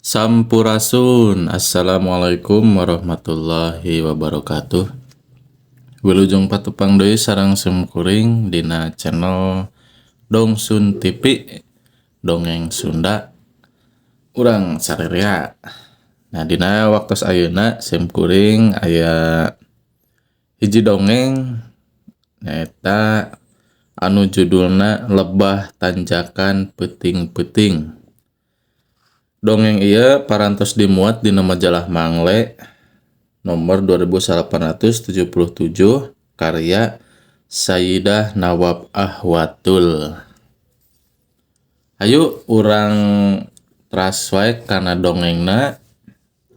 Sampurasun. Assalamualaikum warahmatullahi wabarakatuh. Wilujeng patepang deui sareng simkuring dina channel Dongsun TV, Dongeng Sunda urang sarerea. Nah, dina waktos ayeuna simkuring aya hiji dongeng nyaeta anu judulna Lebah Tanjakan Peuting-Peuting. Dongeng ieu parantos dimuat dina majalah Mangle nomor 2877 karya Sayyidah Nawab Ahwatul. Hayu urang teras wae kana dongengna,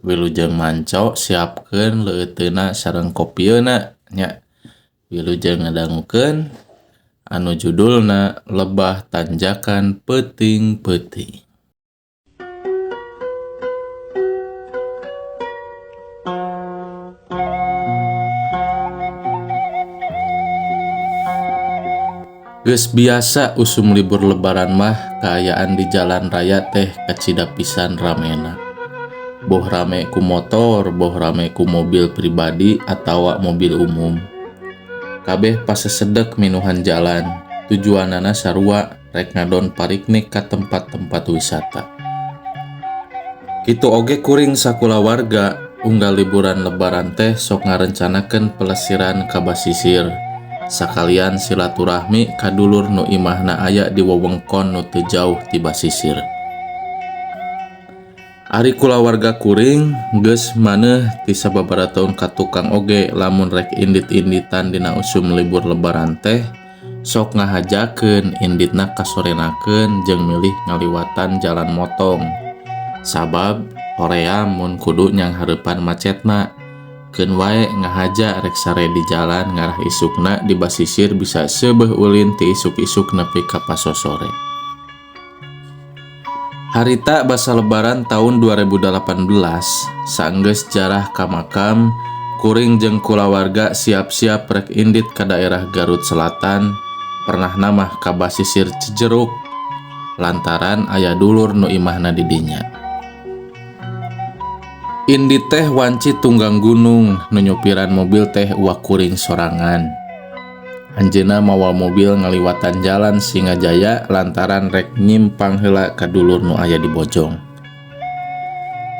wilujeng manco siapkeun leuteuna sareng kopieuna nya. Wilujeng ngadangukeun anu judulna Lebah Tanjakan Peuting-Peuting. Geus biasa usum libur lebaran mah kaayaan di jalan raya teh kacida pisan ramena. Boh rame ku motor, boh rame ku mobil pribadi atawa mobil umum. Kabeh pasesedek minuhan jalan, tujuanana sarua rek ngadon pariknik ka tempat-tempat wisata. Kitu oge kuring sakulawarga unggal liburan lebaran teh sok ngarencanakeun pelesiran ka basisir. Sakalian silaturahmi ka dulur nu imahna aya di wewengkon nu teu jauh ti basisir. Ari kulawarga kuring geus maneuh ti sababaraha taun ka tukang oge lamun rek indit-inditan dina usum libur lebaran teh sok ngahajakeun inditna kasorenakeun jeung milih ngaliwatan jalan motong. Sabab hoream mun kudu nyanghareupan macetna. Keun wae ngahaja rek sare di jalan ngarah isukna di basisir bisa seubeuh ulin ti isuk-isuk nepi ka pasosore. Harita basa lebaran tahun 2018, saenggeus jarah ka makam, kuring jeung kulawarga siap-siap rek indit ka daerah Garut Selatan, pernah namah ka basisir Cijeruk, lantaran aya dulur nu imahna di dinya. Indit teh wanci tunggang gunung, nu nyupiran mobil teh uak kuring sorangan. Anjeunna mawa mobil ngaliwatan jalan Singajaya lantaran rek nyimpang heula ka dulur nu aya di Bojong.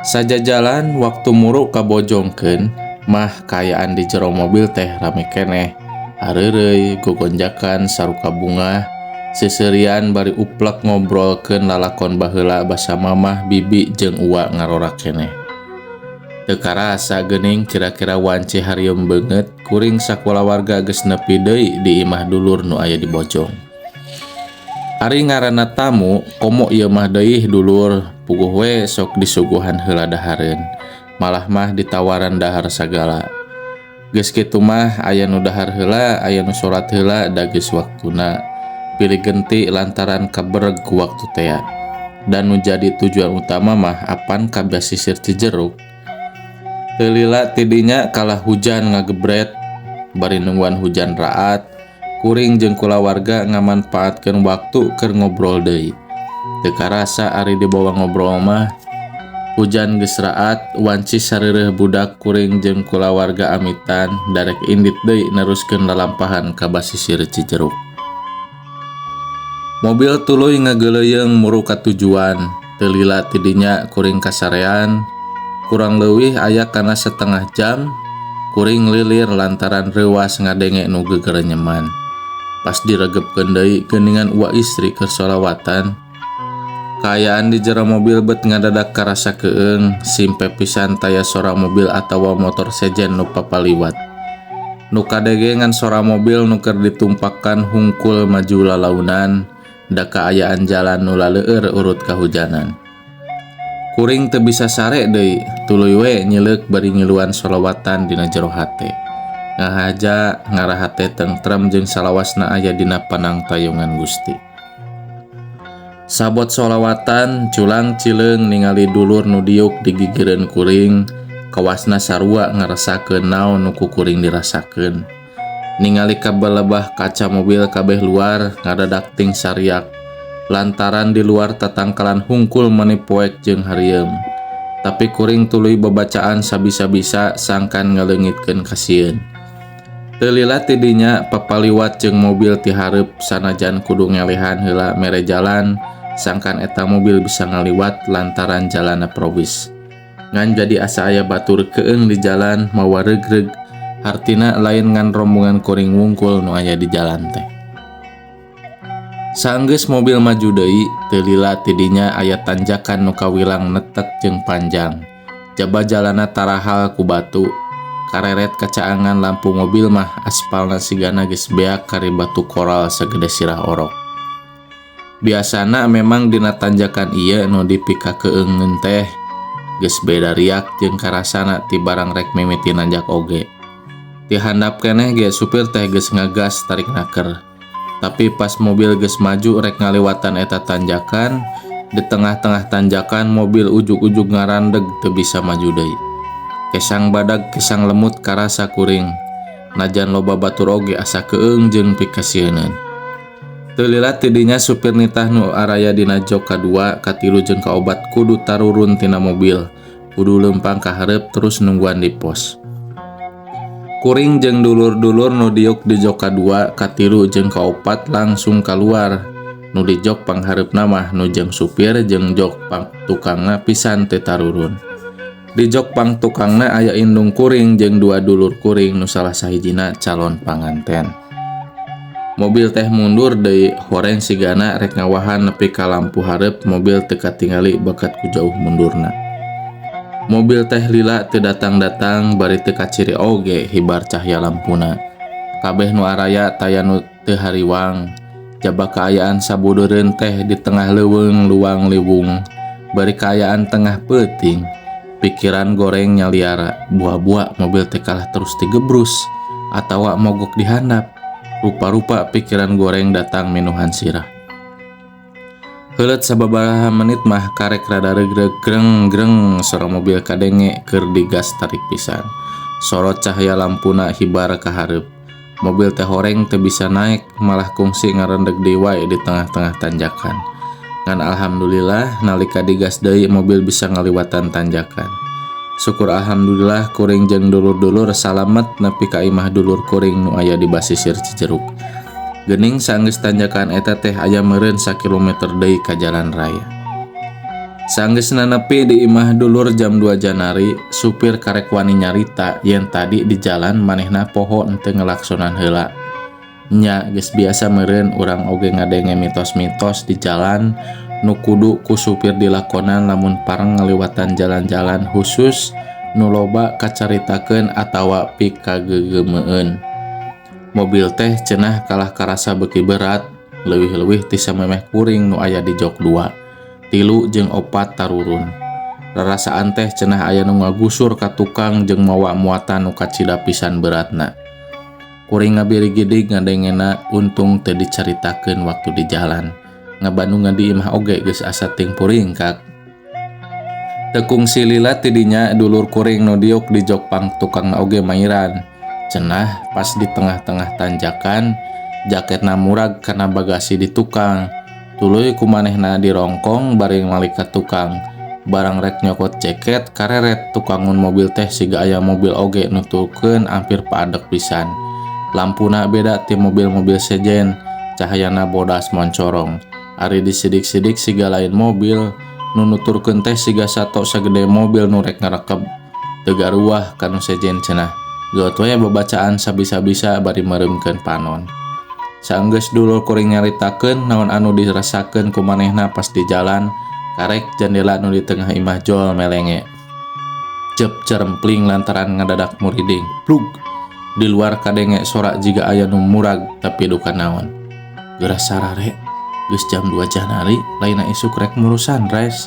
Sajajalan waktu muruk ka Bojongkeun, mah kaayaan di jero mobil teh rame keneh. Areureui, gogonjakan, saruka bungah, seuseurian bari uplek ngobrolkeun lalakon baheula basa mamah, bibi jeung uwa ngarora keneh. Teu karasa geuning kira-kira wanci harieum beungeut kuring sakulawarga geus nepi deui di imah dulur nu aya di Bojong. Ari ngaranna tamu, komo ieu mah deui dulur, puguh we sok disuguhan heula dahareun, malah mah ditawaran dahar sagala. Geus kitu mah aya nu dahar heula, aya nu salat heula da geus waktuna. Pilih genti lantaran kabereg ku waktu tea. Dan nu jadi tujuan utama mah apan ka basisir Cijeruk. Teu lila tidinya kalah hujan ngagebret, bari nungguan hujan raat, kuring jeung kulawarga ngamanfaatkeun waktu keur ngobrol deui. Teu karasa ari dibawa ngobrol mah, hujan geus raat, wanci sareureuh budak kuring jeung kulawarga amitan, darek indit deui neruskeun lalampahan ka basisir Cijeruk. Mobil tuluy ngageuleuyeung muru ka tujuan, teu lila tidinya kuring kasarean. Kurang leuwih aya kana setengah jam, kuring lilir lantaran reuas ngadenge nu gegerenyeman. Pas diregepkeun deui geuningan uwa istri keur sholawatan. Kaayaan di jero mobil bet ngadadak karasa keung, simpe pisan taya sora mobil atawa motor sejen nu papaliwat. Nu kadege ngan sora mobil nu keur ditumpakan hungkul maju lalaunan, da kaayaan jalan nu laleueur urut kahujanan. Kuring teu bisa sare deui, tuluy we nyileuk bari ngiluan sholawatan dina jero hate. Ngahaja ngarah hate tentrem jeung salawasna aya dina panangtayungan Gusti. Sabot sholawatan culang cileung ningali dulur nu diuk di gigireun kuring, kawasna sarua ngarasakeun naon nu ku kuring dirasakeun. Ningali kabelebah kaca mobil kabeh luar ngadadak ting sariak. Lantaran di luar tatangkalan hungkul meni poek jeung harieum. Tapi kuring tuluy babacaan sabisa-bisa sangkan ngaleungitkeun kasieun. Teu lila ti dinya papaliwat jeung mobil ti hareup sanajan kudu ngelehan heula mere jalan sangkan eta mobil bisa ngaliwat lantaran jalanna probis. Ngan jadi asa aya batur keung di jalan mawa regreg hartina lain ngan rombongan kuring wungkul nu aya di jalan teh. Saenggeus mobil maju deui, teu lila ti dinya aya tanjakan nu kawilang netek jeung panjang. Jaba jalanna tarahal ku batu. Kareret kacaangan lampu mobil mah aspalna sigana geus beak kari batu koral sagede sirah orok. Biasana memang dina tanjakan ieu nu dipikakeungeun teh geus beda riak jeung karasana ti barang rek mimiti nanjak oge. Ti handap keneh ge supir teh geus ngagas tarik naker. Tapi pas mobil geus maju rek ngaliwatan eta tanjakan, di tengah-tengah tanjakan mobil ujug-ujug ngarandeg teu bisa maju deui. Kesang badag kesang lemut karasa kuring. Najan loba batur oge asa keung jeung pikasieuneun. Teu lila ti dinya supir nitah nu araya dina jok kadua, katilu jeung kaobat kudu tarurun tina mobil, kudu leumpang ka hareup terus nungguan di pos. Kuring jeung dulur-dulur nu diuk di jok kadua, katilu jeung kaopat langsung kaluar. Nu di jok panghareupna mah nu jeung supir jeung jok pangtukangna pisan teu tarurun. Di jok pangtukangna aya indung kuring jeung dua dulur kuring nu salah sahijina calon panganten. Mobil teh mundur deui horeng sigana rek ngawahan nepi ka lampu hareup mobil teu katingali bakat ku jauh mundurna. Mobil teh lila teu datang-datang bari teu kaciri oge hibar cahya lampuna. Kabeh nu araya taya nu teu hariwang. Jaba kaayaan sabudeureun teh di tengah leuweung luang liwung bari kaayaan tengah peuting. Pikiran goreng nyaliara, buah-buah mobil teh kalah terus digebrus atawa mogok di handap. Rupa-rupa pikiran goreng datang minuhan sirah. Heuleut sababaraha menit mah karek rada regreg greng-greng sora mobil kadenge keur digas tarik pisan. Sorot cahaya lampuna hibar ka hareup. Mobil teh horeng teu bisa naek malah kungsi ngarendeg deui wae di tengah-tengah tanjakan. Ngan alhamdulillah nalika digas deui mobil bisa ngaliwatan tanjakan. Syukur alhamdulillah kuring jeung dulur-dulur salamet nepi ka imah dulur kuring nu aya di basisir Cijeruk. Geuning saenggeus tanjakan eta teh aya meureun sakilometer deui ka jalan raya. Saenggeusna nepi di imah dulur jam 2 Janari, supir karek wani nyarita yen tadi di jalan manehna poho henteu ngelaksonan heula. Nya geus biasa meureun urang oge ngadenge mitos-mitos di jalan nu kudu ku supir dilakonan lamun pareng ngaliwatan jalan-jalan khusus nu loba kacaritakeun atawa pikageugeumeueun. Mobil teh cenah kalah karasa beuki berat, leuwih-leuwih ti samemeh kuring nu aya di jok 2, 3 jeung 4 tarurun. Rarasaan teh cenah aya nu ngagusur ka tukang jeung mawa muatan nu kacida pisan beratna. Kuring ngabirigidig ngadengena untung teu dicaritakeun waktu di jalan. Ngabandungan di imah oge geus asa ting puringkak. Teu kungsi lila ti dinya dulur kuring nu diuk di jok pangtukangna oge mairan. Cenah pas di tengah-tengah tanjakan jaketna murag kana bagasi di tukang. Tuluy ku manehna dirongkong bari malik ka tukang. Barang rek nyokot jaket kareret tukangun mobil teh siga aya mobil oge nuturkeun ampir paadek pisan. Lampuna beda ti mobil-mobil sejen, cahayana bodas moncorong. Ari disidik-sidik siga lain mobil, nu nuturkeun teh siga sato sagede mobil nu rek ngarekeb. Teu garuah kanu sejen cenah. Geut we babacaan sabisa-bisa bari meureumkeun panon. Saenggeus dulur kuring nyaritakeun naon anu dirasakeun ku manehna pas di jalan, karek jendela nu di tengah imah jol melenge. Cep cerempling lantaran ngadadak muriding. Plug. Di luar kadenge sorak jiga aya nu murag tapi duka naon. Geura sarare geus jam 2 Janari lainna isuk rek murusan res.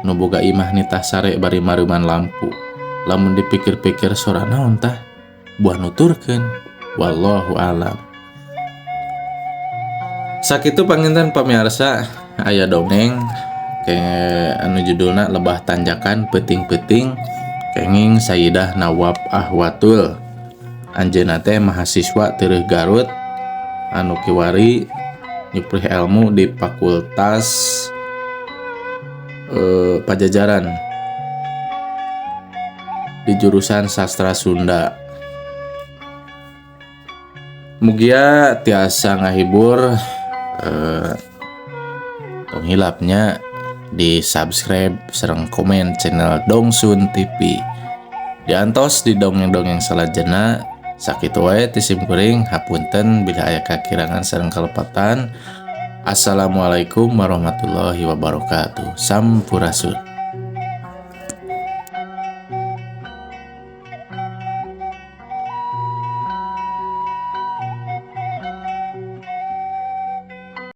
Nu boga imah nitah sare bari mareuman lampu. Lamun dipikir-pikir sora naon tah? Buah nuturkeun. Wallahu alam. Sakitu panginten pamirsa aya dongeng ke anu judulna Lebah Tanjakan Peuting-peuting kenging Sayyidah Nawab Ahwatul. Anjeunna teh mahasiswa teureun Garut anu kiwari nyuprih ilmu di Fakultas Pajajaran. Di jurusan sastra Sunda. Mugia tiasa ngahibur. Tong hilap nya di subscribe sareng komen channel Dongsun TV. Diantos di dongeng-dongeng salajengna. Sakitu wae ti sim kuring, hapunten bila aya kakirangan sareng kalepatan. Assalamualaikum warahmatullahi wabarakatuh. Sampurasun.